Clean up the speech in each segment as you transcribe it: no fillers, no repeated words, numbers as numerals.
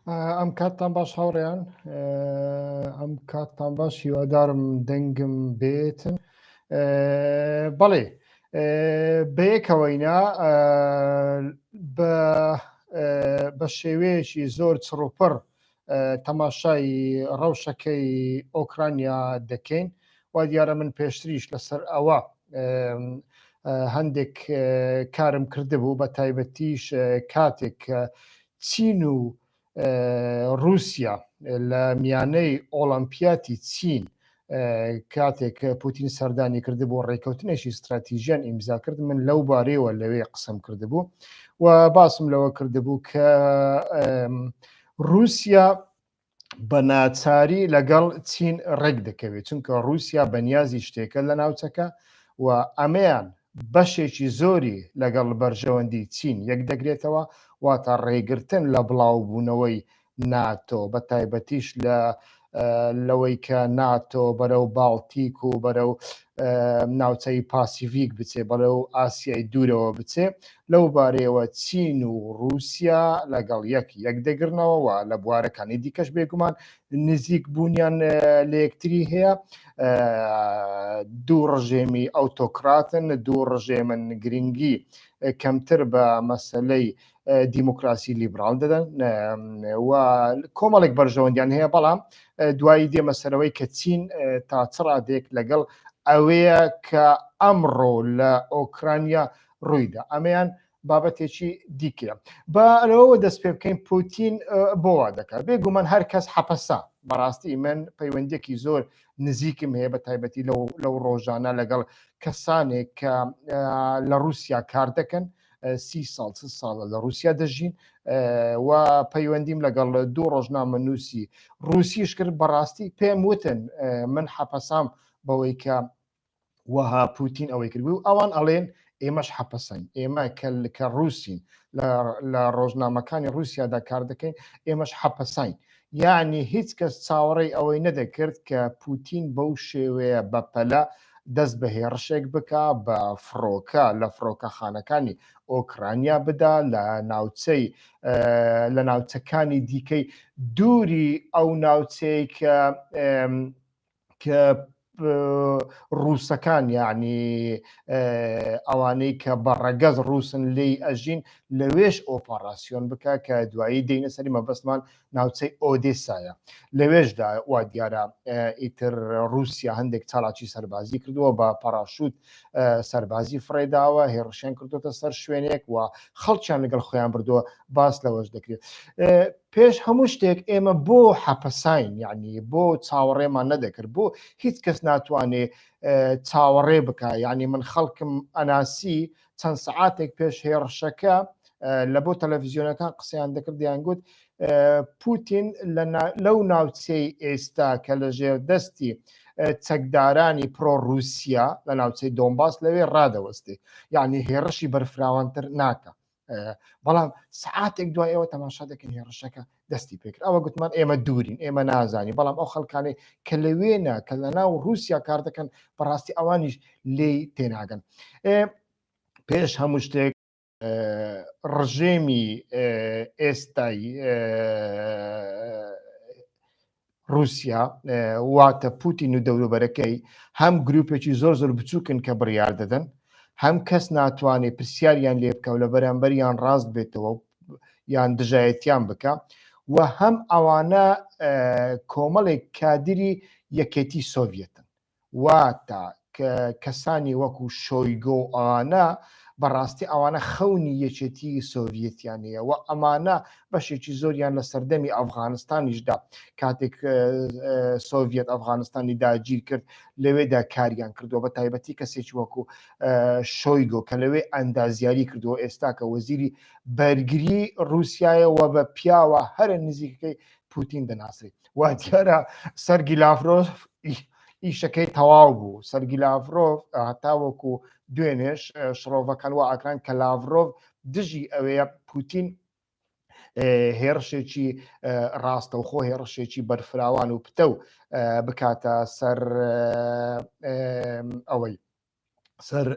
ئەم کاتتان باش هاوڕێیان، ئەم کاتتان باش، هیوادارم دەنگم بێتن. بەڵێ بەیەکەوەینا بە شێوەیەکی زۆر چڕوپڕ تەماشای ڕەوشەکەی ئۆکرانیا دەکەین. وا دیارە من پێشتریش لەسەر ئەوە هەندێک کارم کردبوو، بە تایبەتیش کاتێک چین و ڕووسیا لە میانەی ئۆڵمپیاتی چین کاتێک پوتین سەردانی کردبوو ڕێککەوتنێکی ستراتیژیان ئیمزا کرد، من لەو بارەیەوە لەوێ قسەم کردبوو و باسم لەوە کردبوو کە رووسیا بە ناچاری لەگەڵ چین ڕێک دەکەوێت، چونکە رووسیا بەنیازی شتێکە لە ناوچەکە و ئەمەیان بەشێکی زۆری لەگەڵ بەرژەوەندی چین یەک دەگرێتەوە، واتە ڕێگرتن لە بڵاوبوونەوەی ناتۆ، بە تایبەتیش لە لەوەی کە ناتۆ بەرەو باڵتیک و بەرەو ناوچەی پاسیڤیک بچێ، بەرەو ئاسیای دوورەوە بچێ. لەو بارەیەوە چین و رووسیا لەگەڵ یەک یەک دەگرنەوە و لە بوارەکانی دیکەش بێگومان نزیک بوونیان لە یەکتری هەیە. دوو ڕژێمی ئەوتۆکراتن، دوو ڕژێمن گرنگی کەمتر بە مەسەلەی دیموکراسی لیبرال دەدەن و کۆمەڵێک بەرژەوەندیان هەیە، بەڵام دوایی دێمە سەرەوەی کە چین تا چ ڕادێک لەگەڵ ئەوەیە کە ئەمڕۆ لە ئۆکرانیا ڕوویدا. ئەمەیان بابەتێکی دیکەیە. با لەوەوە دەست پێ بکەین پوتین بۆ وا دەکات. بێگومان هەر کەس حەپەسا. بەڕاستی من پەیوەندیەکی زۆر نزیکم هەیە بە تایبەتی لەو ڕۆژانە لەگەڵ کەسانێک کە لە رووسیا کار دەکەن، 30 ساڵ 40 ساڵە لە رووسیا دەژین و پەیوەندیم لەگەڵ دوو ڕۆژنامە نووسی رووسیش کرد. بەڕاستی پێم وتن من حەپەسام بەوەی کە وەها پوتین ئەوەی کرد و ئەوان ئەڵێن ئێمەش حەپەسەین، ئێمە کە ڕووسین لە ڕۆژنامەکانی ڕووسیادا کار دەکەین ئێمەش حەپەساین. یعنی هیچ کەس چاوەڕێی ئەوەی نەدەکرد کە پوتین بەو شێوەیە بەپەلە دەست بە هێڕشێک بکا، بە فڕۆکە لە فڕۆکەخانەکانی ئۆکرانیا بدا، لە ناوچەی لە ناوچەکانی دیکەی دووری ئەو ناوچەی کە کە ڕووسەکان یعنی ئەوانەی کە بە ڕەگەز ڕووسن لێی ئەژین لەوێش ئۆپەراسیۆن بکە کە دوایی دێینە سەری، مەبەستمان ناوچەی ئۆدێسایە. لەوێشدا وا دیارە ئیتر ڕووسیا هەندێک چالاکی سەربازی کردووە، بە پەراشوت سەربازی فڕێداوە، هێڕشیان کردوتە سەر شوێنێک و خەڵکیان لەگەڵ خۆیان بردووە. باس لەوەش دەکرێت. پێش هەموو شتێک ئێمە بۆ حەپەساین، یعنی بۆ چاوەڕێمان نەدەکرد، بۆ هیچ کەس ناتوانێ چاوەڕێ بکە. یعنی من خەڵکم ئەناسی چەند سعاتێک پێش هێڕشەکە لە بۆ تەلەڤزیۆنەکان قسەیان دەکرد، دەیان گوت پوتین لەو ناوچەی ئێستا کە لە ژێر دەستی چەکدارانی پرۆ رووسیا لە ناوچەی دۆمباس لەوێ ڕادەوەستێ، یعنی هێڕشی بەرفراوانتر ناکە. بەڵام سعاتێک دوای ئەوە تەماشا دەکەن هێڕشەکە دەستی پێکرد. ئەوە گوتمان ئێمە دوورین، ئێمە نازانین، بەڵام ئەو خەڵکانەی کە لەوێنە کە لە ناو رووسیا کار دەکەن بەڕاستی ئەوانیش لێی تێناگەن. پێش هەموو شتێک ڕژێمی ئێستای ڕووسیا واتە پوتین و دەوروبەرەکەی هەم گروپێکی زۆر زۆر بچووکن کە بڕیار دەدەن، هەم کەس ناتوانێت پرسیاریان لێ بکە و لە بەرامبەریان ڕاست بێتەوە یان دژایەتیان بکە و هەم ئەوانە کۆمەڵێک کادری یەکێتی سۆڤەتن، واتە کەسانی وەکو شۆیگۆ و ئەوانە بەڕاستی ئەوانە خەونی یەکێتی سۆڤیەتیان هەیە و ئەمانە بەشێکی زۆریان لە سەردەمی ئەفغانستانیشدا کاتێک سۆڤیەت ئەفغانستانی داگیر کرد لەوێدا کاریان کردووە، بە تایبەتی کەسێکی وەکو شۆیگۆ کە لەوێ ئەندازیاری کردووە، ئێستا کە وەزیری بەرگری ڕووسایە و بە پیاوە هەرە نزیکەکەی پوتین دەناسرێت. وا دیارە سەرگی لاڤرۆف ئیشەکەی تەواو بوو. سەرگی لاڤرۆف هەتاوەکو دوێنێش شڕۆڤەکان وا ئاکران کە لاڤرۆف دژی ئەوەیە پوتین هێڕشێکی ڕاستەوخۆ هێڕشێکی بەرفراوان و پتەو بکاتە سەر ئەوەی. سەر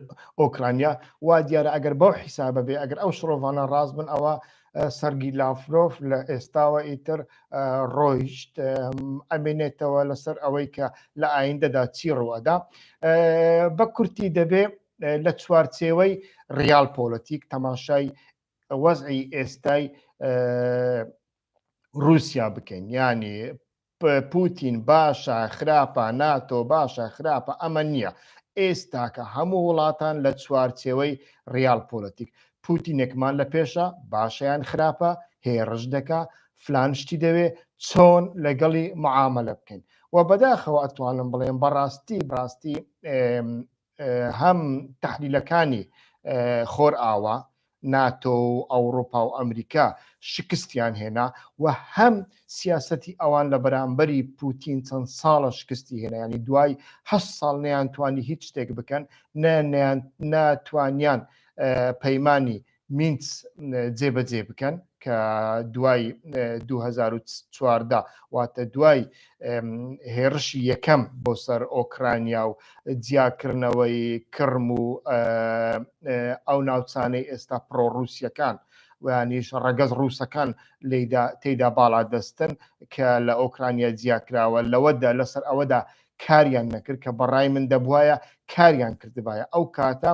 ئۆکرانیا. وا دیارە ئەگەر بەو حیسابە بێ، ئەگەر ئەو شڕۆڤانە ڕاست بن، ئەوە سەرگی لافرۆف لە ئێستاوە ئیتر ڕۆیشت، ئەمێنێتەوە لەسەر ئەوەی کە لە ئایندەدا چی ڕوئەدا. بە کورتی دەبێ لە چوارچێوەی ڕیال پۆلەتیک تەماشای وەزعی ئێستای رووسیا بکەین، یعنی پوتین باشە خراپە، ناتۆ باشە خراپە، ئەمە نییە. ئێستاکە هەموو وڵاتان لە چوارچێوەی ڕیال پۆلەتیک پوتینێکمان لە پێشە، باشە یان خراپە، هێڕش دەکا، فلان شتی دەوێ، چۆن لەگەڵی معامەلە بکەین. و بەداخەوە ئەتوانم بڵێم بەڕاستی بەڕاستی هەم تەحلیلەکانی خۆرئاوا، ناتۆ و ئەوڕوپا و ئەمریکا شکستیان هێنا و هەم سیاسەتی ئەوان لە بەرامبەری پوتین چەند ساڵە شکستی هێنا، یانی دوای هەشت ساڵ نەیانتوانی هیچ شتێک بکەن، نە نەتوانیان پەیمانی مینس جێبەجێ بکەن کە دوای 2014 واتە دوای هێڕشی یەکەم بۆ سەر ئۆکرانیا و جیاکردنەوەی کڕم و ئەو ناوچانەی ئێستا پرۆڕوسیەکان ویانیش ڕەگەز ڕووسەکان لێدا تێدا باڵا دەستن کە لە ئۆکرانیا جیاکراوە لەوەدا لەسەر ئەوەدا کاریان نەکرد کە بەڕای من دەبواە کاریان کردبایە ئەو کاتە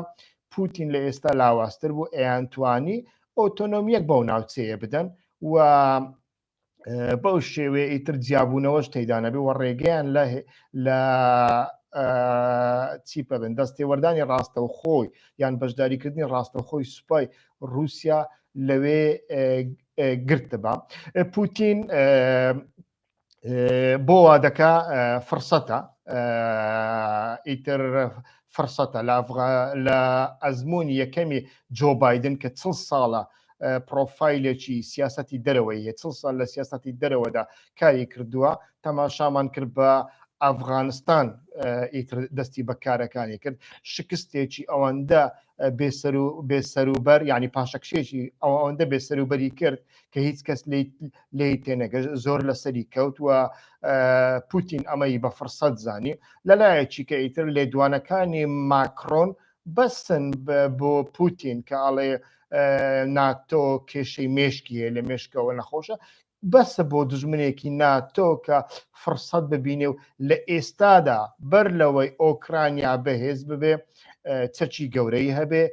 پوتین لە ئێستا لاوازتر بوو، ئەیانتوانی ئۆتۆنۆمییەک بەو ناوچەیە بدەن و بەو شێوەیە ئیتر جیابوونەوەش تێدا نەبێ و ڕێگەیان لە لە چی پێ بن دەستێوەردانی ڕاستەوخۆی یان بەشداریکردنی ڕاستەوخۆی سوپای رووسیا لەوێ گرتبا. پوتین بۆ وا دەکا فرسەتە ئیتر فرسەتە لە ئەزمموی یەکەمی جۆ بادن کە چڵ ساڵە پرۆفایلێکی سیاستی دەرەوەی هەیە چڵ ساڵ لە سیاستی دەرەوەدا کاری کردووە تەماشامان کرد بە ئەفغانستان ئیتر دەستی بە کارەکانی کرد شکستێکی ئەوەندە بێسەر و بێسەروبەر ینی پاشەکشێکی ئەوەندە بێسەروبەری کرد کە هیچ کەس لێی تێنەگەشت زۆر لەسەری کەوت و پوتین ئەمەی بە فرسەت زانی. لەلایەکی کە ئیتر لێدوانەکانی ماکرۆن بەسن بۆ پوتین کە ئەڵێ ناتۆ کێشەی مێشکی هەیە لە مێشکەوە نەخۆشە، بەسە بۆ دژمنێکی ناتۆ کە فرسەت ببینێ و لە ئێستادا بەر لەوەی ئۆکرانیا بەهێز ببێ چەکی گەورەی هەبێ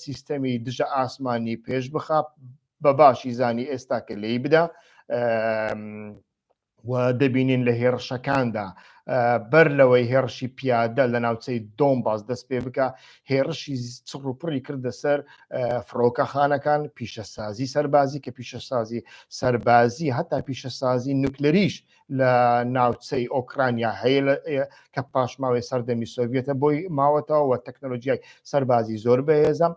سیستەمی دژە ئاسمانی پێش بخا بە باشی زانی ئێستا کە لێی بدا و دەبینین لە هێڕشەکاندا بەر لەوەی هێڕشی پیادە لە ناوچەی دۆمباز دەست پێ بکە هێڕشی چڕ و پڕی کردە سەر فڕۆکەخانەکان پیشەسازی سەربازی کە پیشەسازی سەربازی هەتا پیشەسازی نوکلەریش لە ناوچەی ئۆکرانیا هەیە کە پاشماوەی سەردەمی سۆڤەتە بۆی ماوەتەوە و تەکنەلۆژیای سەربازی زۆر بەهێزە.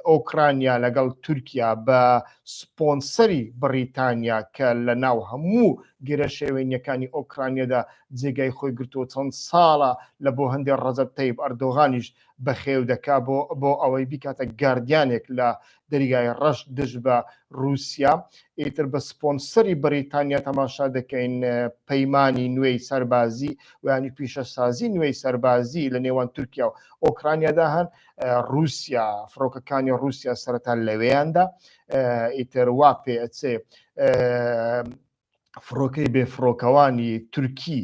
ئۆکرانیا لەگەڵ تورکیا بە سپۆنسەری بڕیتانیا کە لە ناو هەموو گرە شێوێنیەکانی ئۆکرانیادا جێگای خۆی گرتووە چەند ساڵە لە بۆ هەندێک ڕەجەب تەیب ئەردۆغانیش بەخێو دەکا بۆ بۆ ئەوەی بیکاتە گاردیانێک لە دەریای ڕەش دژ بە رووسیا. ئیتر بە سپۆنسەری بەریتانیا تەماشا دەکەین پەیمانی نوێی سەربازی و یانی پیشەسازی نوێی سەربازی لە نێوان تورکیا و ئۆکرانیادا هەن. رووسیا فڕۆکەکانی رووسیا سەرەتا لەوێیاندا ئیتر وا پێ ئەچێ فڕۆکەی بێ فڕۆکەوانی تورکی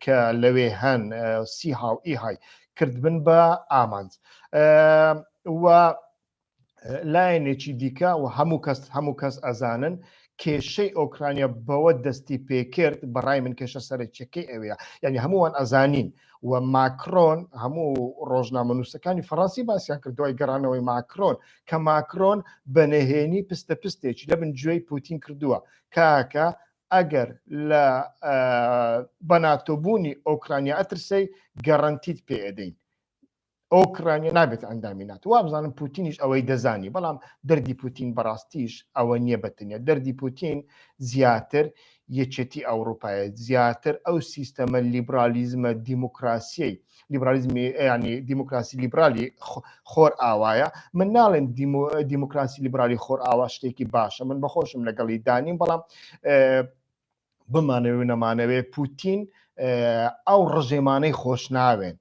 کە لەوێ هەن سیها و ئیهای کردبن بە ئامانج و لایەنێکی دیکە و هەموو کەس هەموو کەس ئەزانن کێشەی ئۆکرانیا بەوە دەستی پێکرد بەڕای من کێشە سەرەکیەکەی ئەوەیە یعنی هەمووان ئەزانین و ماکرۆن هەموو ڕۆژنامەنووسەکانی فەڕەنسی باسیان کرد دوای گەڕانەوەی ماکرۆن کە ماکرۆن بە نهێنی پستە پستێکی لە بن گوێی پوتین کردووە کاکە ئەگەر لە بەناتۆبوونی ئۆکرانیا ئەترسەی گەرەنتیت پێ ئەدەین ئۆکرانیا نابێت ئەندامی ناتۆ وابزانم پوتینیش ئەوەی دەزانی بەڵام دەردی پوتین بەڕاستیش ئەوە نییە بەتەنیا دەردی پوتین زیاتر یەکێتی ئەوروپایە زیاتر ئەو سیستەمە لیبرالیزمە دیموکراسیەی لیبرالیزمی ینی دیموکراسی لیبرالی خۆر ئاوایە من ناڵێن دیموکراسی لیبرالی خۆر ئاوا شتێکی باشە من بەخۆشم لەگەڵی دانیم بەڵام بمانەوێ و نەمانەوێ پوتین ئەو ڕژێمانەی خۆش ناوێن.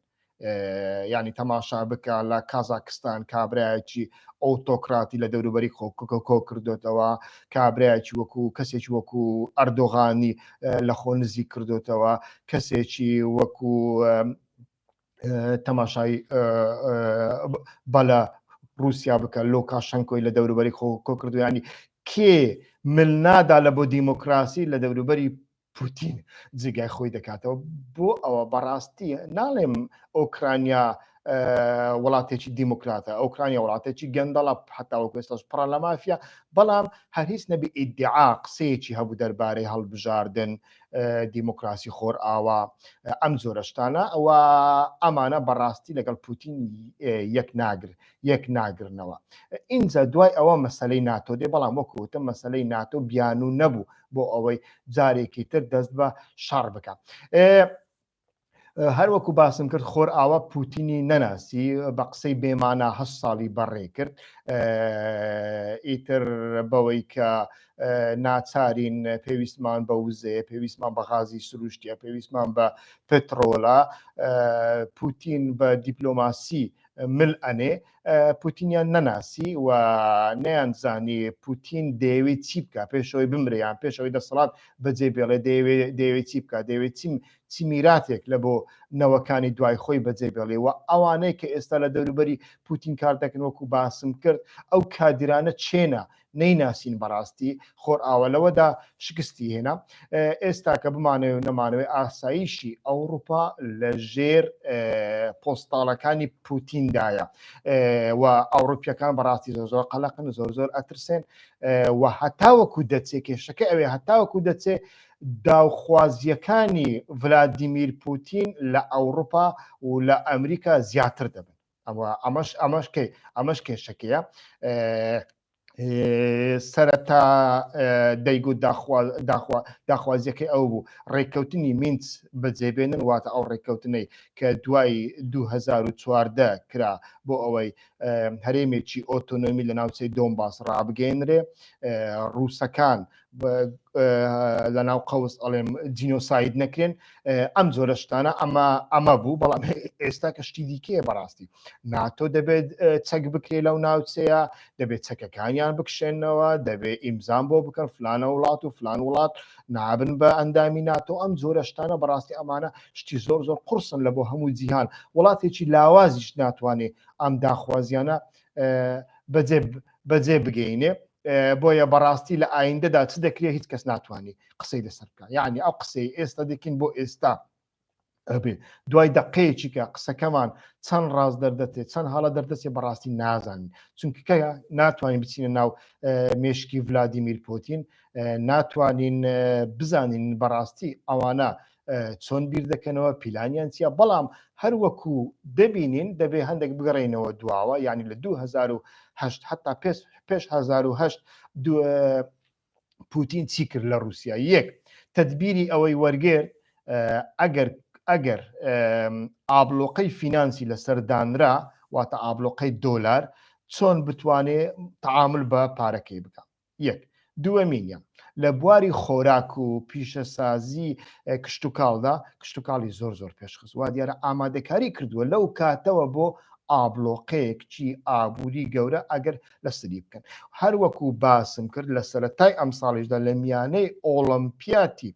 ینی تەماشا بکە لە کازاکستان کابرایەکی ئۆتۆکراتی لە دەوروبەری خۆ کۆ کردوتەوە کابرایەکی وەکو کەسێکی وەکو ئەردۆغانی لە خۆ نزیک کردوتەوە کەسێکی وەکو تەماشای بەلە رووسیا بکە لۆکاشەنکۆی لە دەوروبەری خۆ کۆ کردویانی کێ مل نادا لە بۆ دیموکراسی لە دەوروبەری پوتین جێگای خۆی دەکاتەوە بۆ ئەوە بەڕاستی ناڵێم ئۆکرانیا وڵاتێکی دیموکراتە ئۆکرانیا وڵاتێکی گەندەڵە حتاوەکو ئێستاش پڕە لە مافیا بەڵام هەر هیچ نەبی ئیدعا قسەیەکی هەبوو دەربارەی هەڵبژاردن دیموکراسی خۆر ئاوا ئەم جۆرە شتانە ئەوە ئەمانە بەڕاستی لەگەڵ پوتین یەک ناگر یەک ناگرنەوە ئینجا دوای ئەوە مەسلەی ناتۆ دێ بەڵام وەکوتم مەسلەی ناتۆ بیانوو نەبوو بۆ ئەوەی جارێکی تر دەست بە شەڕ بکە. هەروەکو باسم کرد خۆر ئاوا پوتینی نەناسی بە قسەی بێمانە هە ساڵی بەڕێ کرد ئیتر بەوەی کە ناچارین پێویستمان بە وزەیە پێویستمان بە غازی سروشتیە پێویستمان بە پترۆلە پوتین بە دیپلۆماسی مل ئەنێ پوتینیان نەناسی و نەیانزانی پوتین دەیەوێت چی بکە پێشەوەی بمرێ یان پێشەوەی دەسەڵات بەجێ بێڵێ دەیەوێت چی بکە دەیەوێت چی چی میراتێک لە بۆ نەوەکانی دوای خۆی بەجێ بێڵێ و ئەوانەی کە ئێستا لە دەوروبەری پوتین کار دەکەن وەکو باسم کرد ئەو کادیرانە چێنە نەیناسین بەڕاستی خۆرئاوا لەوەدا شکستی هێنا ئێستا کە بمانەوێ و نەمانەوێ ئاسایشی ئەوروپا لە ژێر پۆستاڵەکانی پوتیندایە و ئەوروپیەکان بەڕاستی زۆر زۆر قەلەقن زۆر زۆر ئەترسێن و هەتاوەکو دەچێ کێشەکە ئەوێ هەتاوەکو دەچێ داوخوازیەکانی ڤلادیمیر پوتین لە ئەوروپا و لە ئەمریکا زیاتر دەبن ئەوە ئەمەش ئەمەش کەی ئەمەش کێشەکەیە سەرەتا دەیگوت داخوازیەکەی ئەو بوو ڕێککەوتنی مینس بەجێبێنن واتە ئەو ڕێککەوتنەی کە دوای 2014 کرا بۆ ئەوەی هەرێمێکی ئۆتۆنۆمی لە ناوچەی دۆمباس ڕابگەێنرێ ڕووسەکان لە ناو قەوس ئەڵێم جینۆساید نەکرێن ئەم جۆرە شتانە ئەمە ئەمە بوو بەڵام ئێستا کە شتی دیکەیە بەڕاستی ناتۆ دەبێت چەک بکرێ لەو ناوچەیە دەبێت چەکەکانیان بکشێنەوە دەبێت ئیمزان بۆ بکەن فلانە وڵات و فلان وڵات نابن بە ئەندامی ناتۆ ئەم جۆرە شتانە بەڕاستی ئەمانە شتی زۆر زۆر قورسن لە بۆ هەموو جیهان وڵاتێکی لاوازیش ناتوانێت ئەم داخوازیانە بەجێ بەجێ بگەینێ بۆیە بەڕاستی لە ئایندەدا چ دەکرێت هیچ کەس ناتوانانی قسەی لەسەر بکە یعنی ئەو قسەی ئێستا دەکەین بۆ ئێستا ئەبێ دوای دقەیەکی کە قسەکەمان چەند ڕاست دەردەچێت چەند هەڵە دەردەچێت بەڕاستی نازانین چونکە کە ناتوانین بچینە ناو مێشکی ڤلادیمیر پۆتین ناتوانین بزانین بەڕاستی ئەوانە چۆن بیر دەکەنەوە پیلانیان چیە بەڵام هەر وەکو دەبینین دەبێ هەندێک بگەڕێینەوە دواوە یعنی لە 2008 حتا پێش پێش 2008 پوتین چی کرد لە رووسیا یەک تدبیری ئەوەی وەرگێر ئەگەر ئەگەر ئابلۆقەی فینانسی لەسەر دانرا واتە ئابلۆقەی دۆلار چۆن بتوانێ تعامل بە پارەکەی بکە یەک. دووەمینیان، لە بواری خۆراک و پیشەسازی کشتوکاڵدا، کشتوکاڵی زۆر زۆر پێشخست. وا دیارە ئامادەکاری کردووە لەو کاتەوە بۆ ئابڵۆقەیەکی ئابووری گەورە ئەگەر لەسەری بکەن. هەر وەکو باسم کرد لە سەرەتای ئەمساڵیشدا لە میانەی ئۆڵۆمپیاتی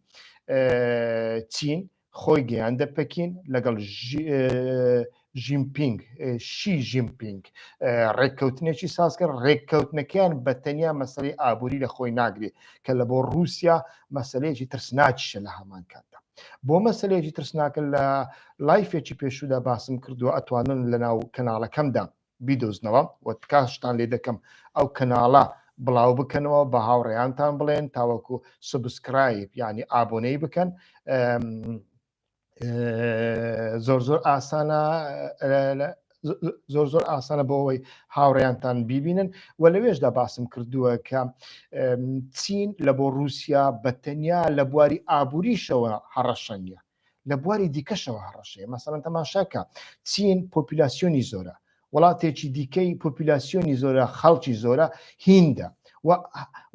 چین خۆی گەیاندە پەکین لەگەڵ ژینپینگ شی ژینپینگ ڕێککەوتنێکی ساز کرد ڕێککەوتنەکەیان بە تەنیا مەسەلەی ئابووری لە خۆی ناگرێت کە لە بۆ رووسیا مەسلەیەکی ترسناکیشە لە هەمان کاتدا بۆ مەسلەیەکی ترسناکە لە live ێکی پێشوودا باسم کردووە ئەتوانن لە ناو کەناڵەکەمدا بیدۆزنەوە و تکاشتان لێ دەکەم ئەو کەناڵە بڵاو بکەنەوە بە هاوڕێیانتان بڵێن تاوەکو subscribe یعنی ئابۆنەی بکەن زۆر زۆر ئاسانە زۆر زۆر ئاسانە بۆ ئەوەی هاوڕێیانتان بیبینن و لەوێشدا باسم کردووە کە چین لە بۆ رووسیا بە تەنیا لە بواری ئابووریشەوە هەڕەشە نییە لە بواری دیکەشەوە هەڕەشەیە مەسەلەن تەماشاکە چین پۆپولاسیۆنی زۆرە وڵاتێکی دیکەی پۆپولاسیۆنی زۆرە خەڵکی زۆرە هیندە.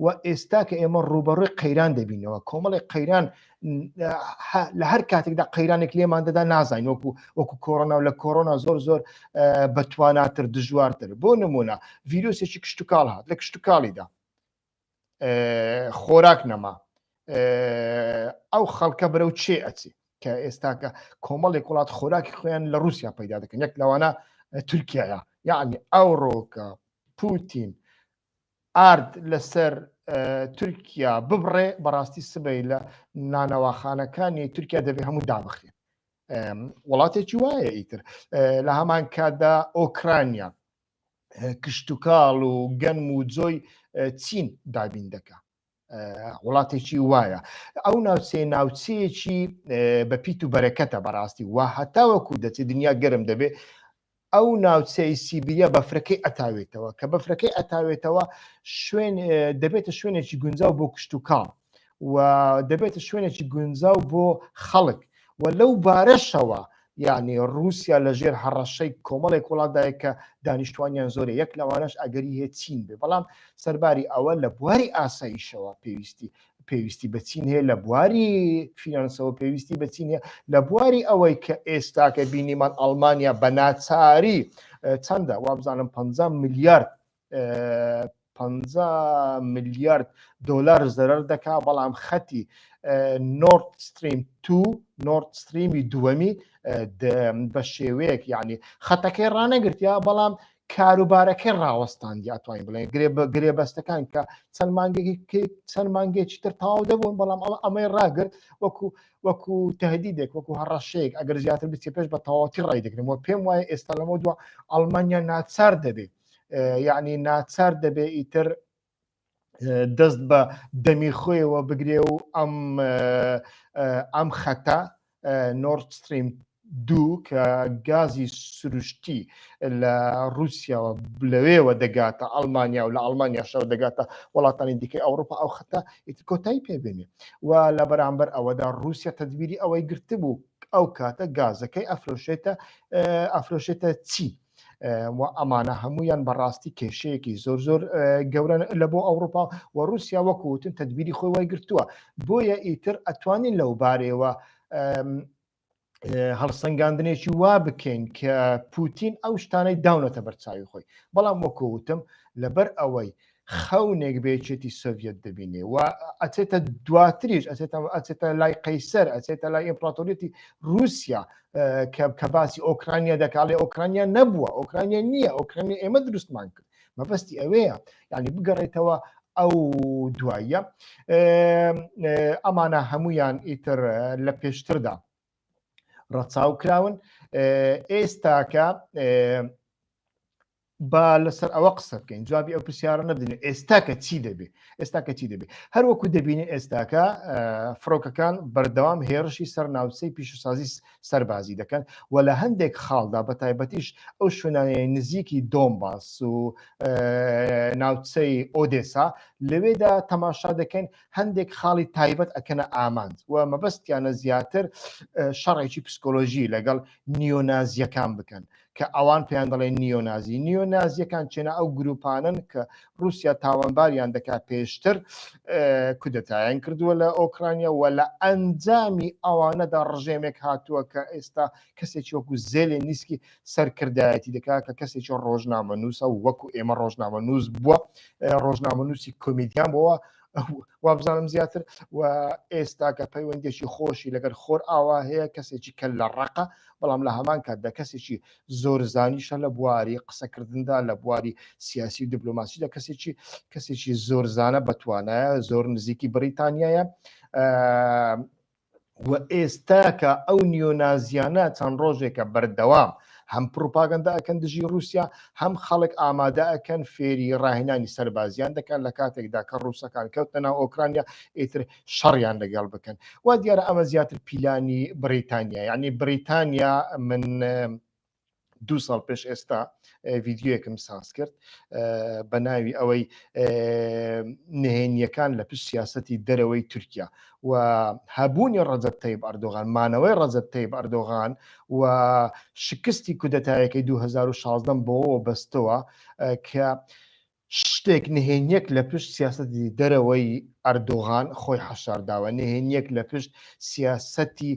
و ئێستا کە ئێمە ڕووبەڕووی قەیران دەبینەوە کۆمەڵی قەیران لە هەر کاتێکدا قەیرانێک لێمان دەدا نازانین وەکو وەکو کۆرۆنا و لە کۆرۆنا زۆر زۆر بەتواناتر دژوارتر بۆ نمونە ڤیرۆسێکی کشتتوکاڵ هات لە کشتتوکاڵیدا خۆراک نەما ئەو خەڵکە بەرەو چێ ئەچێ کە ئێستاکە کۆمەڵێک وڵات خۆراکی خۆیان لە رووسیا پەیدا دەکەن یەک لەوانە تورکیایە یعنی ئەوڕۆکە پوتین ئارد لەسەر تورکیا ببڕێ بەڕاستی سبەی لە نانەواخانەکانی تورکیا دەبێ هەموو دابخرێن وڵاتێکی وایە ئیتر لە هەمان کاتدا ئۆکرانیا کشتتوکاڵ و گەنم و جۆی چین دابین دەکا وڵاتێکی وایە ئەو ناوچەیە ناوچەیەکی بە پیت و بەرەکەتە بەڕاستی و هەتاوەکو دەچێت دنیا گەرم دەبێت ئەو ناوچەی سیبیریا بەفرەکەی ئەتاوێتەوە کە بەفرەکەی ئەتاوێتەوە شوێن دەبێتە شوێنێکی گونجاو بۆ کشتتوکاڵ و دەبێتە شوێنێکی گونجاو بۆ خەڵک و لەو بارەشەوە یعنی رووسیا لە ژێر هەڕەشەی کۆمەڵێک وڵاتدایە کە دانیشتوانیان زۆرە یەک لەوانەش ئەگەری هەیە چین بێ بەڵام سەرباری ئەوە لە بواری ئاسایشەوە پێویستی پێویستی بە چین هەیە لە بواری فینانسەوە پێویستی بە چین هەیە لە بواری ئەوەی کە ئێستاکە بینیمان ئەڵمانیا بە ناچاری چەندە وابزانم 50 میلیارد 50 میلیارد دلار زەرەر دەکا بەڵام خەتی نۆرد ستریم 2 نۆرد ستریمی دووەمی بە شێوەیەک یعنی خەتەکەی ڕانەگرتیا بەڵام کاروبارەکەی ڕاوەستاندی ئەتوانین بڵێن گرێ بە گرێبەستەکان کە چەند مانگێکی چەند مانگێکی تر تەواو دەبوون بەڵام ئەمە ئەمەی ڕاگرت وەکو وەکو تهدیدێک وەکو هەڕەشەیەک ئەگەر زیاتر بچێ پێش بە تەواوەتی ڕای دەگرم و پێم وایە ئێستا لەمە دوا ئەڵمانیا ناچار دەبێت یعنی ناچار دەبێ ئیتر دەست بە دەمی خۆیەوە بگرێ و ئەم ئەم خەتە نۆرد ستریم دوو کە گازی سروشتی لە رووسیاوە لەوێوە دەگاتە ئەڵمانیا و لە ئەڵمانیاشەوە دەگاتە وڵاتانی دیکەی ئەوروپا ئەو خەتە ئیتر کۆتایی پێبێنێ و لە بەرامبەر ئەوەدا رووسیا تدبیری ئەوەی گرتبوو ئەو کاتە گازەکەی ئەفرۆشێتە ئەفرۆشێتە چی؟ و ئەمانە هەمویان بەڕاستی کێشەیەکی زۆر زۆر گەورە لە بۆ ئەوروپا و رووسیا وەکوتن تدبیری خۆی وای گرتووە بۆیە ئیتر ئەتوانین لەو بارەوە هەڵسەنگاندنێکی وا بکەین کە پوتین ئەو شتانەی داونەتە بەرچاوی خۆی بەڵام وەکوتم لەبەر ئەوەی خەونێک بە یەکێتی سۆڤیەت دەبینێ و ئەچێتە دواتریش ئەچێتە ئەچێتە لای قەیسەر ئەچێتە لای ئیمپراتۆریەتی رووسیا کە کە باسی ئۆکرانیا دەکاڵێ ئۆکرانیا نەبووە ئۆکرانیا نییە ئۆکرانیا ئێمە دروستمان کرد مەبەستی ئەوەیە یعنی بگەڕێتەوە ئەو دواییە ئەمانە هەمویان ئیتر لە پێشتردا ڕەچاو کراون ئێستاکە با لەسەر ئەوە قسە بکەین جوابی ئەو پرسیارە نەبدەین ئێستاکە چی دەبێ ئێستاکە چی دەبێ هەروەکو دەبینین ئێستاکە فڕۆکەکان بەردەوام هێرشی سەر ناوچەی پیشەسازی سەربازی دەکەن و لە هەندێک خاڵدا بە تایبەتیش ئەو شوێنانەی نزیکی دۆمباس و ناوچەی ئۆدێسا لەوێدا تەماشا دەکەین هەندێک خاڵی تایبەت ئەکەنە ئامانج و مەبەستیانە زیاتر شەڕێکی پسکۆلۆژی لەگەڵ نیۆنازیەکان بکەن کە ئەوان پێیان دەڵێن نیۆنازی. نیۆنازیەکان چێنە ئەو گروپانەن کە رووسیا تاوانباریان دەکات پێشتر کودەتایان کردووە لە ئۆکرانیا و لە ئەنجامی ئەوانەدا ڕژێمێک هاتووە کە ئێستا کەسێکی وەکو زێلێنیسکی سەرکردایەتی دەکات کە کەسێکی ڕۆژنامەنووسە و وەکو ئێمە ڕۆژنامەنووس بووە ڕۆژنامەنووسی کۆمیدیان بووە وابزانم زیاتر و ئێستا کە پەیوەندێکی خۆشی لەگەر خۆر ئاوا هەیە کەسێکی کە لە ڕقە بەڵام لە هەمان کاتدا کەسێکی زۆرزانیشە لە بواری قسەکردندا لە بواری سیاسی و دیبلۆماسیدا کەسێکی کەسێکی زۆرزانە بەتوانایە زۆر نزیکی بریتانیایە و ئێستاکە ئەو نیۆنازیانە چەند ڕۆژێکە بەردەوام هەم پروپاگەندە ئەکەن دژی رووسیا هەم خەڵک ئامادە ئەکەن فێری ڕاهێنانی سەربازیان دەکەن لە کاتێکدا کە ڕووسەکان کەوتنە ناو ئۆکرانیا ئیتر شەڕیان لەگەڵ بکەن وا دیارە ئەمە زیاتر پیلانی بریتانیا یعنی بریتانیا من دوو ساڵ پێش ئێستا ڤیددیوەکم ساز کرد بە ناوی ئەوەی نهێنیەکان لە پشت سیاستی دەرەوەی تورکیا و هەبوونی ڕەجەب تەیب ئەردۆغان مانەوەی ڕەجەب تەیب ئەردۆغان و شکستی کودەتایەکەی 2016 بۆەوە بەستەوە کە. شتێک نهێنیەک لە پشت سیاسەتی دەرەوەی ئەردۆغان خۆی حەشارداوە، نهێنیەک لە پشت سیاسەتی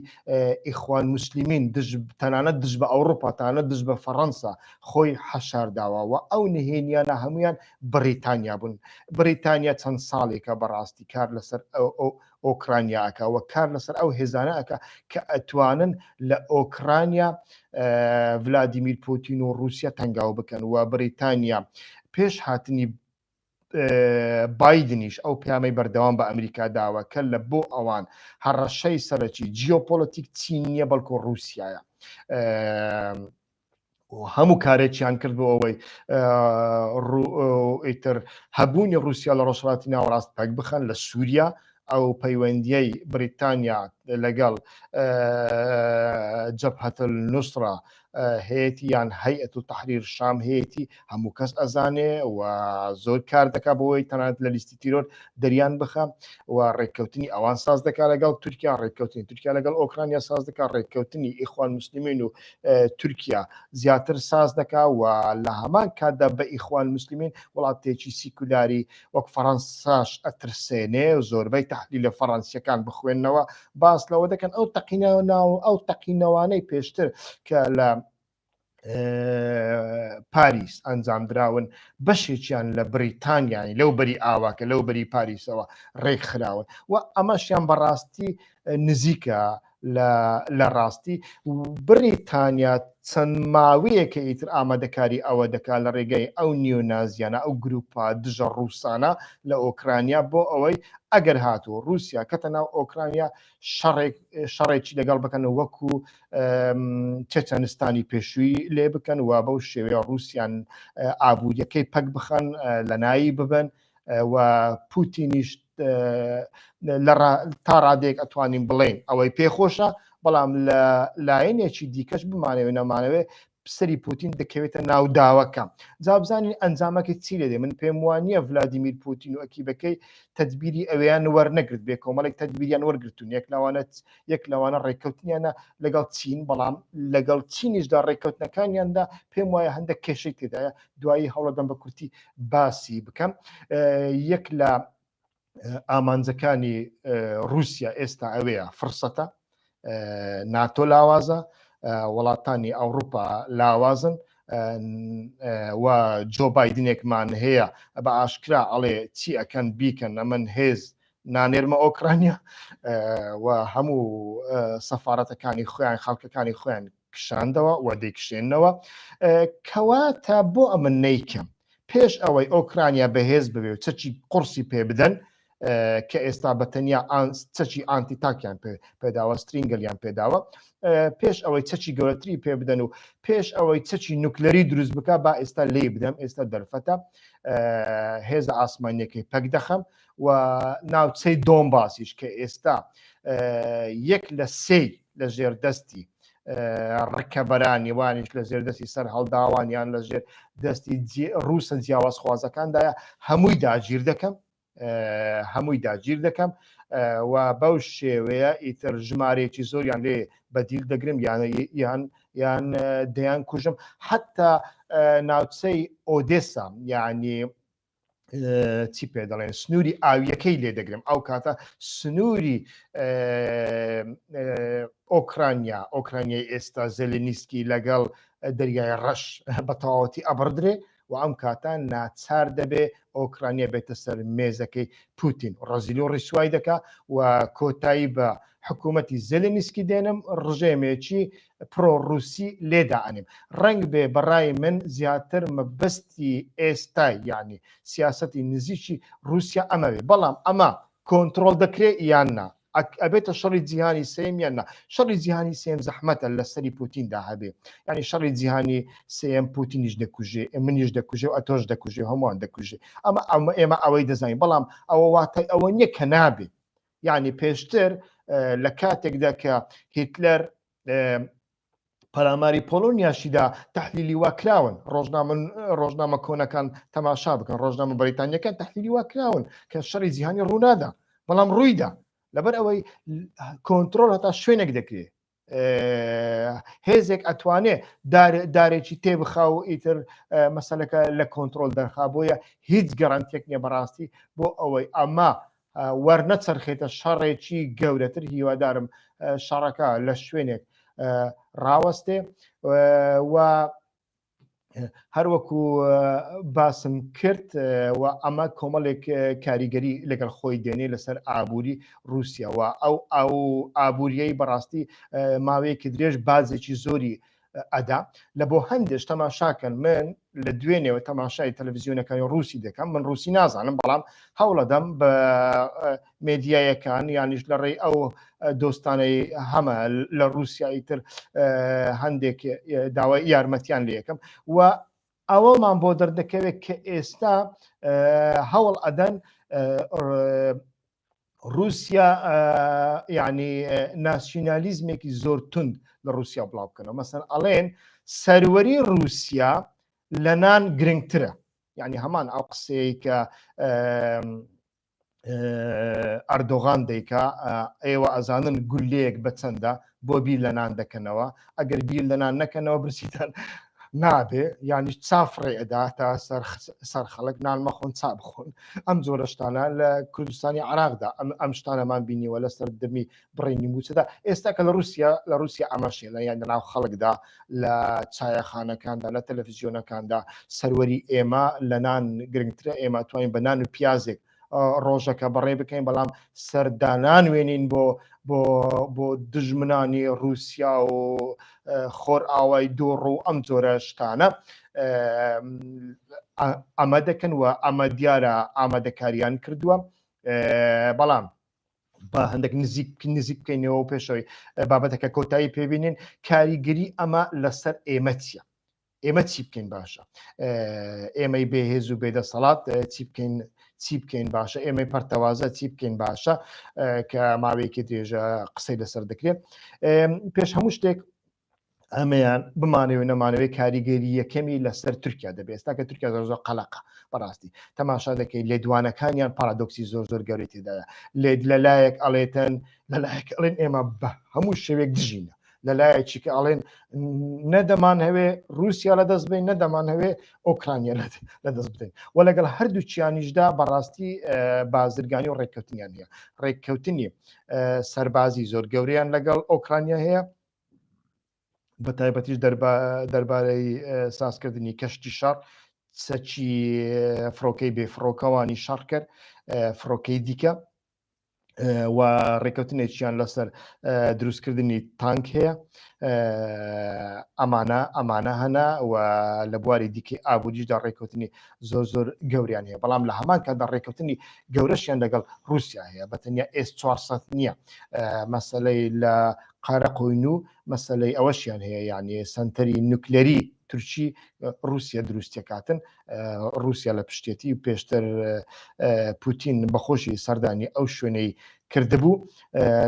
ئیخوان موسلیمین دژ تەنانەت دژ بە ئەوروپا تەنانەت دژ بە فەڕەنسا خۆی حەشارداوە و ئەو نهێنیانە هەمویان بڕیتانیا بوون. بڕیتانیا چەند ساڵێکە بەڕاستی کار لەسەر ئەو ئۆکرانیا ئەکا و کار لەسەر ئەو هێزانە ئەکا کە ئەتوانن لە ئۆکرانیا ڤلادیمیر پوتین و رووسیا تەنگاو بکەن و بریتانیا پێش هاتنی بایدنیش ئەو پامەی بەردەوام بە ئەمریکا داوە کە لە بۆ ئەوان هەڕەشەی سەرەکی جیۆپۆلەتیک چین نییە بەڵکو رووسایە. هەموو کارێکیان کرد بۆ ئەوەی ئیتر هەبوونی رووسیا لە ڕۆژهەڵاتی ناوەڕاست پەک بخەن لە سووریا ئەو پەیوەندیەی بریتانیا لەگەڵ جەبهەت نوسرە هەیەتی یان هەیئەت و تەحریر شام هەیەتی هەموو کەس ئەزانێ و زۆر کار دەکا بۆی تەنانەت لە لیستی تیرۆر دەریان بخە و ڕێککەوتنی ئەوان ساز دەکا لەگەڵ تورکیا ڕێککەوتنی تورکیا لەگەڵ ئۆکرانیا ساز دەکا ڕێککەوتنی ئیخوان مسلمین و تورکیا زیاتر ساز دەکا و لە هەمان کاتدا بە ئیخوان مسلمین وڵاتێکی سیکولاری وەک فەڕەنساش ئەترسێنێ و زۆربەی تەحلیلە فەڕەنسیەکان بخوێنەوە باس لەوە دەکەن ئەو تەقینەوە ناو ئەو تەقینەوانەی پێشتر کە لە پاریس ئەنجامدراون بەشێکیان لە بریتانیانی لەو بەری ئاواکە لەو بەری پاریسەوە ڕێکخراون و ئەمەشیان بەڕاستی نزیکە لە ڕاستی بریتانیا چەند ماوەیەکە ئیتر ئامادەکاری ئەوە دەکات لە ڕێگەی ئەو نیۆنازیانە ئەو گروپە دژە ڕووسانە لە ئۆکرانیا بۆ ئەوەی ئەگەر هاتوو رووسیا کەتە ناو ئۆکرانیا شەڕێک شەڕێکی لەگەڵ بکەن وەکو چەچەنستانی پێشووی لێ بکەن و بەو شێوەیە ڕووسیان ئابووریەکەی پەک بخەن لە ناوی ببن و پوتینیش تا ڕادێک ئەتوانین بڵێن ئەوەی پێخۆشە بەڵام لە لایەنێکی دیکەش بمانەوێ نەمانەوێ سەری پوتین دەکەوێتە ناو داوەکە. جا بزانین ئەنجامەکەی چی لێ دێ. من پێم وا نییە ڤلادیمیر پوتین و ئەکیبەکەی تەدبیری ئەوێیان وەرنەگرت بێ، کۆمەڵێک تەدبیریان وەرگرتوون، یەک لەوانە یەک لەوانە ڕێککەوتنیانە لەگەڵ چین، بەڵام لەگەڵ چینیشدا ڕێککەوتنەکانیاندا پێم وایە هەندێک کێشەی تێدایە، دوایی هەوڵەدەم بە کورتی باسی بکەم. یەک لە ئامانجەکانی رووسیا ئێستا ئەوەیە فرسەتە ناتۆ لاوازە وڵاتانی ئەوروپا لاوازن و جۆ بایدنێکمان هەیە بە ئاشکرا ئەڵێ چی ئەکەن بیکەن ئەمن هێز نانێرمە ئۆکرانیا و هەموو سەفاەتەکانی خۆیان خەڵکەکانی خۆیان کشاندەوە و دەیکشێنەوە کەواتە بۆ ئەمن نیکەم پێش ئەوەی ئۆکرانیا بەهێز ببێ و چەکی قورسی پێ بدەن کە ئێستا بە تەنیا چەکی ئانتی تاکیان پێداوە سترینگەلیان پێداوە پێش ئەوەی چەکی گەورەتری پێ بدەن و پێش ئەوەی چەکی نوکلەری دروست بکە با ئێستا لی بدەم ئێستا دەرفەتە هێزە ئاسمانیەکەی پەک دەخەم و ناوچەی دۆمباسیش کە ئێستا یەک لە سێی لە ژێر دەستی ڕکەبەرانی وانیش لە ژێر دەستی سەر هەڵداوان یان لە ژێر دەستی ڕووسە جیاوازخوازەکاندایە هەمووی داگیر دەکەم هەمووی داگیر دەکەم و بەو شێوەیە ئیتر ژمارەیەکی زۆریان لێ بەدیل دەگرم یان یان یان دەیان کوژم حتا ناوچەی ئۆدێسا یعنی چی پێ دەڵێن سنووری ئاویەکەی لێ دەگرم ئەو کاتە سنووری ئۆکرانیا ئۆکرانیای ئێستا زەلینیسکی لەگەڵ دەریای ڕەش بە تەواوەتی ئەبڕدرێ و ئەم کاتە ناچار دەبێ ئۆکرانیا بێتە سەر مێزەکەی پوتین ڕەزیل و ڕیسوای دەکا و کۆتایی بە حکوومەتی زێلێنسکی دێنم ڕژێمێکی پرۆ ڕووسی لێدا ئەنێم ڕەنگ بێ بەڕای من زیاتر مەبەستی ئێستای یعنی سیاسەتی نزیکی رووسیا ئەمەوێ بەڵام ئەمە کۆنتترۆل دەکرێت یان نا ئەبێتە شەڕی جیهانی سێم یان نا شەڕی جیهانی سێم زەحمەتە لە سەری پوتیندا هەبێ ینی شەڕی جیهانی سێم پوتینیش دەکوژێ منیش دەکوژێ و ئەتۆش دەکوژێ هەمووان دەکوژێ ئەمە ئەمە ئێمە ئەوەی دەزانین بەڵام ئەوە واتای ئەوە نییە کە نابێ یعنی پێشتر لە کاتێکدا کە هیتلەر پەلاماری پۆلۆنیاشیدا تحلیلی وا کراون ڕۆژنامە ڕۆژنامە کۆنەکان تەماشا بکەن ڕۆژنامە بەریتانیەکان تحلیلی وا کراون کە شەڕی جیهانی ڕوونادا بەڵام ڕوویدا لەبەر ئەوەی کۆنتترۆل هەتا شوێنێک دەکرێت. هێزێک ئەتوانێ دارێکی تێبخا و ئیتر مەسەلەکە لە کۆنتترۆل دەرخا بۆیە هیچ گەرانتێک نییە بەڕاستی بۆ ئەوەی ئەمە وەرنەچەرخێتە شەڕێکی گەورەتر هیوادارم شەڕەکە لە شوێنێک ڕاوەستێ و هەروەکو باسم کرد و ئەمە کۆمەڵێک کاریگەری لەگەڵ خۆی دێنێ لەسەر ئابووری رووسیا و ئەو ئەو ئابووریەی بەڕاستی ماوەیەکی درێژ بازێکی زۆری ئەدا لە بۆ هەندێش تەماشاکەن من لە دوێنێوە تەماشای تەلەڤزیۆنەکانی رووسی دەکەم من رووسی نازانم بەڵام هەوڵەدەم بە مێدیایەکان یانیش لە ڕێی ئەو دۆستانەی هەمە لە رووسیا ئیتر هەندێک داوای یارمەتیان لەکەم و ئەوەمان بۆ دەردەکەوێت کە ئێستا هەوڵ ئەدەن رووسیا یعنی ناسیونالیزمێکی زۆر تند لە رووسیا بڵاو بکەنەوە مەسەن ئەڵێن سەروەری رووسیا لە نان گرنگترە یعنی هەمان ئەو قسەیە کە ئەردۆغان دەیکا ئێوە ئەزانن گولەیەک بە چەندە بۆ بیر لە نان دەکەنەوە ئەگەر بیر لە نان نەکەنەوە برسیتان نابێ یانیش چافڕێ ئەدا تا سەر خەڵک نان مەخۆن چا بخۆن ئەم جۆرە شتانە لە کوردستانی عراقدا ئەم ئەم شتانەمان بینیوە لەسەر دەمی بڕینی موچەدا ئێستا کە لە رووسیا لە رووسیا ئەمەشێ لە یان لەناو خەڵکدا لە چایەخانەکاندا لە تەلەفزیۆنەکاندا سەروەری ئێمە لە نان گرنگترە ئێمە توانین بە نان و پیازێک ڕۆژەکە بەڕێ بکەین بەڵام سەردانان وێنین بۆ بۆ بۆ دژمنانی رووسیا و خۆر ئاوای دووڕ و ئەم جۆرە شتانە ئەمە دەکەن و ئەمە دیارە ئامادەکاریان کردووە بەڵام با هەندێک نزیک نزیک بکەینەوە پێشەوەی بابەتەکە کۆتایی پێبینین کاریگەری ئەمە لەسەر ئێمە چییە ئێمە چی بکەین باشە ئێمەی بێهێز و بێدەسەڵات چی بکەین چی بکەین باشە ئێمەی پەرتەوازە چی بکەین باشە کە ماوەیەکی درێژە قسەی لەسەر دەکرێت پێش هەموو شتێک ئەمەیان بمانەوێ نەمانەوەی کاریگەری یەکەمی لەسەر تورکیا دەبێت ئێستا کە تورکیا زۆر زۆر قەلەقە بەڕاستی تەماشا دەکەی لێدوانەکانیان پارادۆکسی زۆر زۆر گەورەی تێدایە لێد لەلایەک ئەڵێتن لەلایەک ئەڵێن ئێمە بە هەموو شێوێک دژینە لەلایەکی کە ئەڵێن نەدەمان هەوێ رووسیا لە دەست بین نەدەمان هەوێ ئۆکرانیا لە دەست بدەین و لەگەڵ هەردوو چیانیشدا بەڕاستی بازرگانی و ڕێککەوتنیان هەیە ڕێککەوتنی سەربازی زۆر گەوریان لەگەڵ ئۆکرانیا هەیە بە تایبەتیش دەربارەی سازکردنی کەشتی شەڕ چەکی فڕۆکەی بێ فڕۆکەوانی شەڕکەر فڕۆکەی دیکە و ڕێککەوتنێکیان لەسەر دروستکردنی تانک هەیە ئەمانە ئەمانە هەنا و لە بواری دیکەی ئابووریشدا ڕێککەوتنی زۆر زۆر گەوریان هەیە بەڵام لە هەمان کاتدا ڕێککەوتنی گەورەشیان لەگەڵ رووسیا هەیە بە تەنیا ئێس 400 نییە مەسلەی لە قارەقۆین و مەسلەی ئەوەشیان هەیە یعنی سنتەری نوکلەری تورکی رووسیا دروستەکاتن رووسیا لە پشتێتی و پێشتر پوتین بەخۆشی سەردانی ئەو شوێنەی کردبوو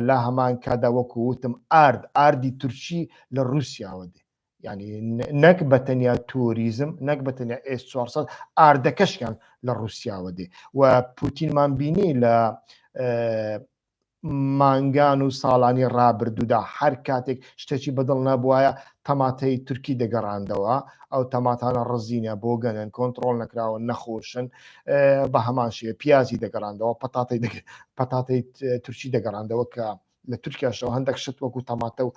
لە هەمان کادا وەکو وتم ئارد ئاردی تورکی لە رووسیاوە دێ یعنی نەک بە تەنیا تۆریزم نەک بە تەنیا ئێس 400 ئاردەکەشیان لە رووسیاوە دێ و پوتینمان بینی لە مانگان و ساڵانی ڕابردوودا هەر کاتێک شتێکی بەدڵ نەبوایە تەماتەی تورکی دەگەڕاندەوە ئەو تەماتانە ڕزینە بۆ گەنن کۆنتترۆل نەکراوە نەخۆشن بە هەمان شێ پیازی دەگەڕاندەوە پەتاتەی پەتاتەی تورکی دەگەڕاندەوە کە لە تورکیاشەوە هەندێک شت وەکو تەماتە و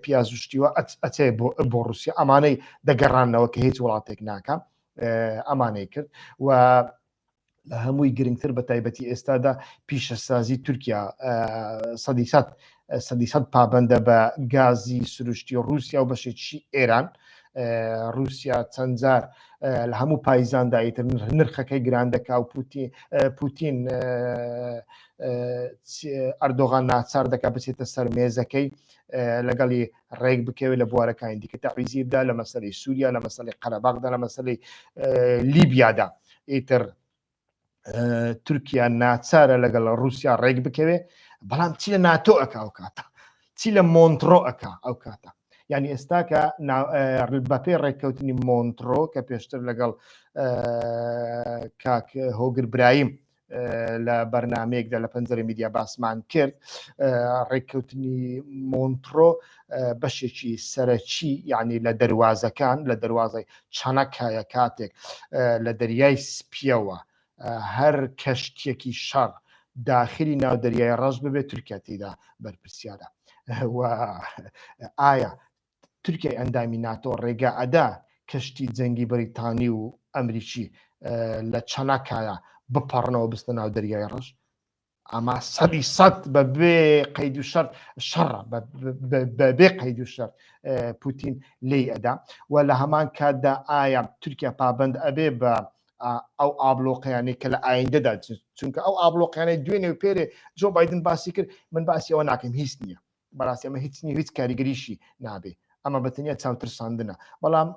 پیاز و شتیوە ئەچێ بۆ رووسیا ئەمانەی دەگەڕانەوە کە هیچ وڵاتێک ناکە ئەمانەی کرد و لە هەمووی گرنگتر بە تایبەتی ئێستادا پیشەسازی تورکیا سەدی سەد سەدی سەد پابندە بە گازی سروشتی رووسیا و بەشێکی ئێران رووسیا چەند جار لە هەموو پایزاندا ئیتر نرخەکەی گران دەکا و پوتین ئەردۆغان ناچار دەکا بچێتە سەر مێزەکەی لەگەڵی ڕێک بکەوێت لە بوارەکانی دیکە تەعویزی بدا لە مەسەری سووریا لە مەسەری قەرەباغدا لە مەسەری لیبیادا ئیتر تورکیا ناچارە لەگەڵ رووسیا ڕێک بکەوێ بەڵام چی لە ناتۆ ئەک ئەو کاتە چی لە مۆنترۆ ئەک ئەو کاتە یعنی ئێستا کە بەپێ ڕێککەوتنی مۆنترۆ کە پێشتر لەگەڵ کاک هۆگر برایم. لە بەرنمەیەکدا لە پەنجەرە میدیا باسمان کرد ڕێککەوتنی مۆنترۆ بەشێکی سەرەکی یعنی لە دەروازەکان لە دەروازەی چەنەکایە کاتێک لە دەریای سپیەوە هەر کەشتیەکی شەڕ داخلی ناو دەریای ڕەش ببێت تورکیا تێدا بەرپرسیارە و ئایا تورکیای ئەندامی ناتۆ ڕێگا ئەدا کەشتی جەنگی بەریتانی و ئەمریکی لە چەناکایە بپەڕنەوە بستە ناو دەریای ڕەش ئەما سەدی سەد بە بێ قەید و شەرت شەڕە بەبێ قەید و شەرت پوتین لی ئەدا و لە هەمان کاتدا ئایا تورکیا پابند ئەبێ بە ئەو ئابلۆقیانەی کە لە ئایندەدا چونکە ئەو ئابلۆقیانەی دوێنێ و پێرێ جۆ بایدن باسی کرد من باسی ئەوە ناکەم هیچ نییە بەڕاستی ئەمە هیچ نیە هیچ کاریگەریشی نابێ ئەمە بە تەنیا چاوترساندنە بەڵام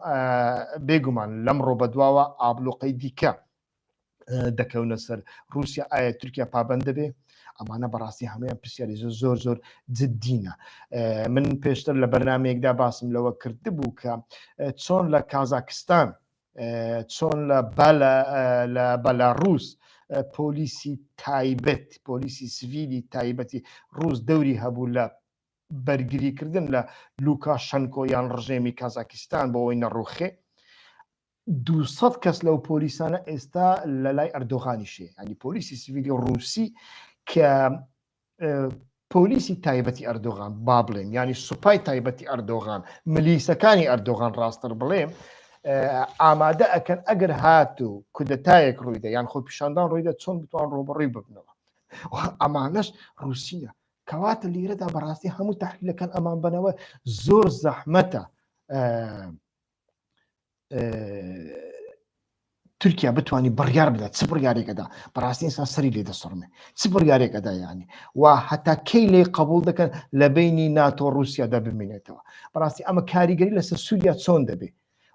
بێگومان لەم ڕۆ بەدواوە ئابلۆقەی دیکە دەکەونە سەر رووسیا ئایا تورکیا پابند دەبێ ئەمانە بەڕاستی هەمویان پرسیاری زۆر زۆر زۆر جددینە من پێشتر لە بەرنمەیەکدا باسم لەوە کردبوو کە چۆن لە کازاکستان چۆن لە لە بەلاڕوس پۆلیسی تایبەت پۆلیسی سڤیلی تایبەتی ڕوس دەوری هەبوو لە بەرگریکردن لە لوکا شەنکۆ یان ڕژێمی کازاکستان بۆ ئەوەی نەڕوخێ 200 کەس لەو پۆلیسانە ئێستا لە لای ئەردۆغانیشێ ینی پۆلیسی سڤیلی ڕوسی کە پۆلیسی تایبەتی ئەردۆغان با بڵێم ینی سوپای تایبەتی ئەردۆغان ملیسەکانی ئەردۆغان ڕاستتر بڵێم ئامادە ئەکەن ئەگەر هات و کودەتایەک ڕوویدا یان خۆ پیشاندان ڕوویدا چۆن بتوان ڕوبڕی ببنەوە ئەمانەش ڕوسیە کەواتە لێرەدا بەڕاستی هەموو تحلیلەکان ئەمان بنەوە زۆر زەحمەتە تورکیا بتانی بڕیار بدات چ بڕیارێکەدا بەڕاستی ئینسان سەری لێ دەسڕمێ چ بڕیارێکەدا ینی و هەتا کەی لێ قبول دەکەن لە بینی ناتۆ رووسیادا بمێنێتەوە بەڕاستی ئەمە کاریگەری لەسەر سووریا چۆن دەبێ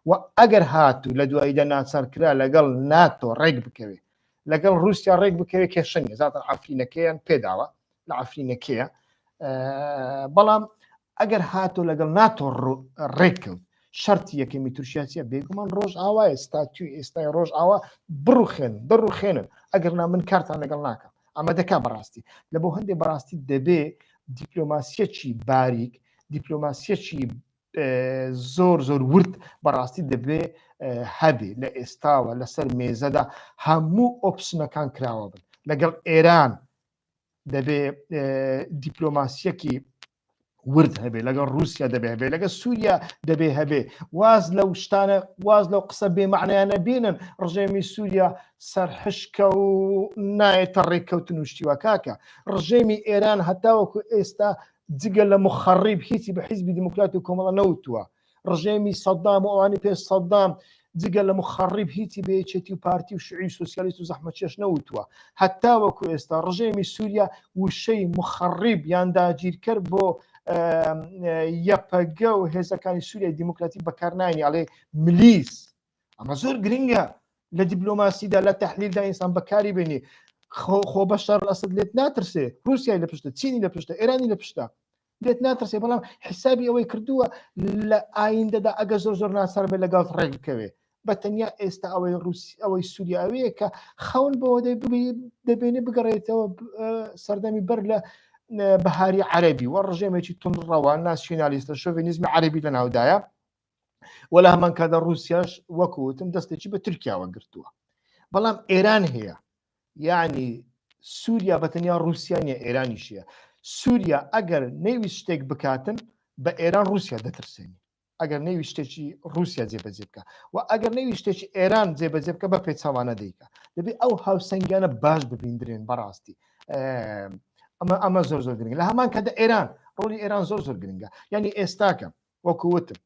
و ئەگەر هاتوو لە دواییدا ناچار کرا لەگەڵ ناتۆ ڕێک بکەوێ لەگەڵ رووسیا ڕێک بکەوێ کێشە نیە زیاتر عفرینەکەیان پێداوە لە عفرینەکەیە بەڵام ئەگەر هاتۆ لەگەڵ ناتۆ ڕێککەوت شەرتی یەکەمی تورکیا چیە بێگومان ڕۆژ ئاوایە ستاتوی ئێستای ڕۆژ ئاوا بڕوخێن بڕوخێنن ئەگەر نا من کارتان لەگەڵ ناکەم ئەمە دەکا بەڕاستی لە بۆ هەندێک بەڕاستی دەبێ دیپلۆماسیەکی باریک دیپلۆماسیەکی زۆر زۆر ورد بەڕاستی دەبێ هەبێ لە ئێستاوە لەسەر مێزەدا هەموو option ەکان کراوە بن لەگەڵ ئێران دەبێ دیپلۆماسیەکی ورد هەبێ لەگەڵ رووسیا دەبێ هەبێ لەگە سووریا دەبێ هەبێ واز لەو شتانە واز لەو قسە بێمەعنایانە بینن ڕژێمی سووریا سەرحشکە و نایەتە ڕێککەوتن و شتیوە کاکە ڕژێمی ئێران هەتاوەکو ئێستا جگە لە مخەڕیب هیچی بە حیزبی دیموکرات و کۆمەڵە نەوتووە ڕژێمی سەدام و ئەوانی پێش سەدام جگە لە مخەڕیب هیچی بە یەکێتی و پارتی و شوعی و سوسیالیست و زەحمەتکێش نەوتووە هەتا وەکو ئێستا ڕژێمی سووریا وشەی مخەڕیب یان داگیرکەر بۆ یەپەگە و هێزەکانی سووریای دیموکراتی بەکارنانی ئەڵێ ملیس ئەمە زۆر گرنگە لە دیبلۆماسیدا لە تحلیلدا ئینسان بەکاری بێنی خۆ بەشار ئەسد لێت ناترسێ رووسای لە پشتە چینی لە پشتە ئێرانی لە پشتە لێت ناترسێ بەڵام حسابی ئەوەی کردووە لە ئایندەدا ئەگە زۆر زۆر ناسەر بێ لەگەڵ ڕێک بکەوێ بە تەنیا ئێستا ئەوەی رووسی ئەوەی سووریا ئەوەیە کە خەون بۆ دەبێنێ بگەڕێتەوە سەردەمی بەر لە بەهاری عەربی و ڕژێمێکی تونڕەوە ناسیۆنالیستە شۆڤێنیزمی عەربی لە ناودایە و لە هەمان کاتدا رووسیاش وەکو وتم دەستێکی بە تورکیاوە گرتووە بەڵام ئێران هەیە یعنی سووریا بە تەنیا رووسیا نیە ئێرانیشیە سووریا ئەگەر نەیویست شتێک بکاتن بە ئێران رووسیا دەترسێنی ئەگەر نەیویست شتێکی رووسیا جێبەجێ بکە و ئەگەر نەیویست شتێکی ئێران جێبەجێ بکە بە پێچەوانە دەیکە دەبێ ئەو هاوسەنگیانە باش ببیندرێن بەڕاستی ئەمە ئەمە زۆر زۆر گرنگ لە هەمان کاتدا ئێران ڕۆلی ئێران زۆر زۆر گرنگە یعنی ئێستاکە وەکو وتم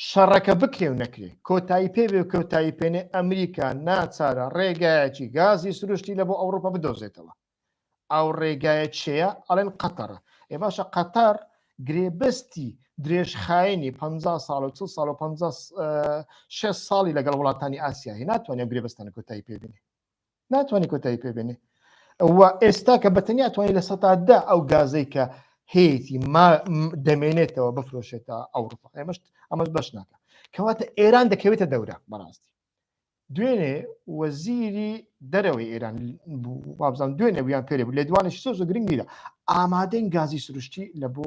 شەڕەکە بکرێ و نەکرێ کۆتایی پێ بێ و کۆتایی پێنێ ئەمریکا ناچارە ڕێگایەکی گازی سروشتی لە بۆ ئەوروپا بدۆزێتەوە ئەو ڕێگایە چێە ئەڵێن قەتەرە ئێ باشە قەتەر گرێبەستی درێژخایەنی 50 ساڵ و 40 ساڵ و 56 ساڵی لەگەڵ وڵاتانی ئاسیا هەیە ناتوانێت گرێبەستانە کۆتایی پێ بێنێ ناتوانانی کۆتایی پێ بێنێ و ئێستا کە بەتەنیا توانانی لە سەتا دە ئەو گازەی کە هەیەی ما دەمێنێتەوە بفرۆشێتە ئەوروپا ئێمەش ئەمەش بەش ناکە کەواتە ئێران دەکەوێتە دەورە بەڕاستی. دوێنێ وەزیری دەرەوەی ئێران وابزان دوێنێ بوو یان پێرێ بوو لێدوانێکی زۆر زۆر گرنگی دا ئامادەین گازی سروشتی لە بۆ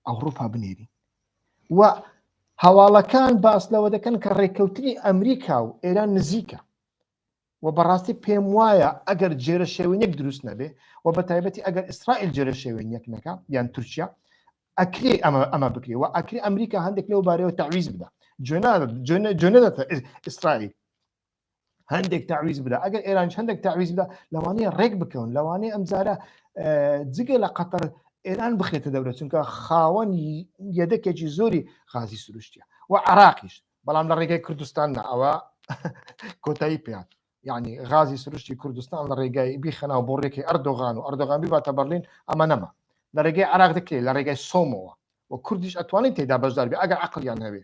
ئەوروپا بنێرین و هەواڵەکان باس لەوە دەکەن کە ڕێککەوتنی ئەمریکا و ئێران نزیکە و بەڕاستی پێم وایە ئەگەر جێرە شێوێنێک دروست نەبێ و بە تایبەتی ئەگەر ئیسرائیل جێرە شێوێنیەک نەکا یان تورکیا ئەکرێ ئەمە ئەمە بکرێ و ئەکرێ ئەمریکا هەندێک لەو بارەوە تەعویز بدا جوێنەدەتە ئیسرائیل هەندێک تەعویز بدا ئەگەر ئێرانش هەندێک تەعویز بدا لەوانەیە ڕێک بکەون لەوانەیە ئەمجارە جگە لە قەتەر ئێران بخرێتە دەورە چونکە خاوەن یەدەکێکی زۆری غازی سروشتیە و عراقیش بەڵام لە ڕێگەی کوردستان نا ئەوە کۆتایی پێیان یعنی غازی سروشتی کوردستان لە ڕێگای بیخەناو بۆ ڕێکی ئەردۆغان و ئەردۆغان بیباتە بەرلین ئەمە نەما لە ڕێگەی عراق دەکرێت لە ڕێگای سۆمەوە و کوردیش ئەتوانێت تێدا بەشدار بێ ئەگەر عقلیان هەبێ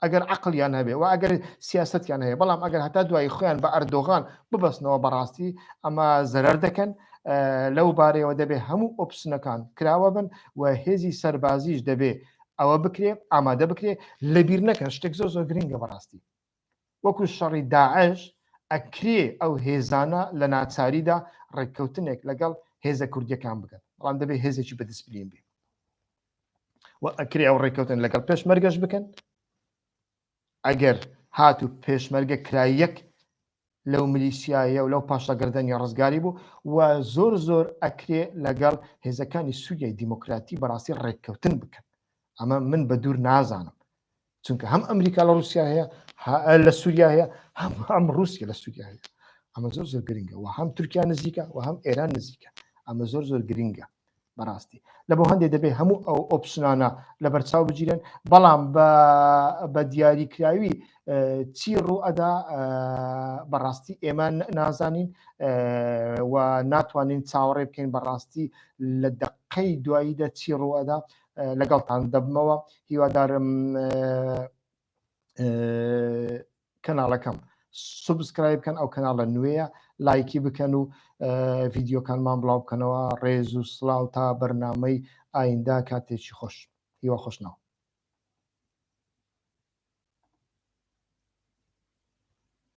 ئەگەر عقلیان هەبێ و ئەگەر سیاستیان هەیە بەڵام ئەگەر هەتا دوایی خۆیان بە ئەردۆغان ببەستنەوە بەڕاستی ئەمە زەرەر دەکەن لەو بارەیەوە دەبێ هەموو option ەکان کراوە بن و هێزی سەربازیش دەبێ ئەوە بکرێ ئامادە بکرێ لەبیر نەکەن شتێک زۆر زۆر گرنگە بەڕاستی وەکو شەڕی داعش ئەکرێ ئەو هێزانە لە ناچاریدا ڕێککەوتنێک لەگەڵ هێزە کوردیەکان بکەن بەڵام دەبێ هێزێکی بە دیسپلین بێ و ئەکرێ ئەو ڕێککەوتن لەگەڵ پێشمەرگەش بکەن ئەگەر هاتو پێشمەرگە کرایەک لەو ملیسیایە و لەو پاشەگەردەنی ڕزگاری بوو و زۆر زۆر ئەکرێ لەگەڵ هێزەکانی سووریای دیموکراتی بەڕاستی ڕێککەوتن بکەن ئەمە من بە دوور نازانم چونکە هەم ئەمریکا لە رووسیا هەیە لە سووریا هەیە هەم هەم رووسیا لە سووریا هەیە ئەمە زۆر زۆر گرنگە و هەم تورکیا نزیکە و هەم ئێران نزیکە ئەمە زۆر زۆر گرنگە بەڕاستی لە بۆ هەندێک دەبێت هەموو ئەو option انە لە بەرچاو بگیرن بەڵام بە دیاریکراوی چی ڕوو ئەدا بەڕاستی ئێمە نازانین و ناتوانین چاوەڕێ بکەین بەڕاستی لە دقەی دواییدا چی ڕوو ئەدا لەگەڵتان دەبمەوە هیوادارم کەناڵەکەم subscribe بکەن ئەو کەناڵە نوێیە لایکی بکەن و ڤیدیۆکانمان بڵاو بکەنەوە ڕێز و سڵاو تا بەرنامەی ئایندە کاتێکی خۆش هیوا خۆشناو.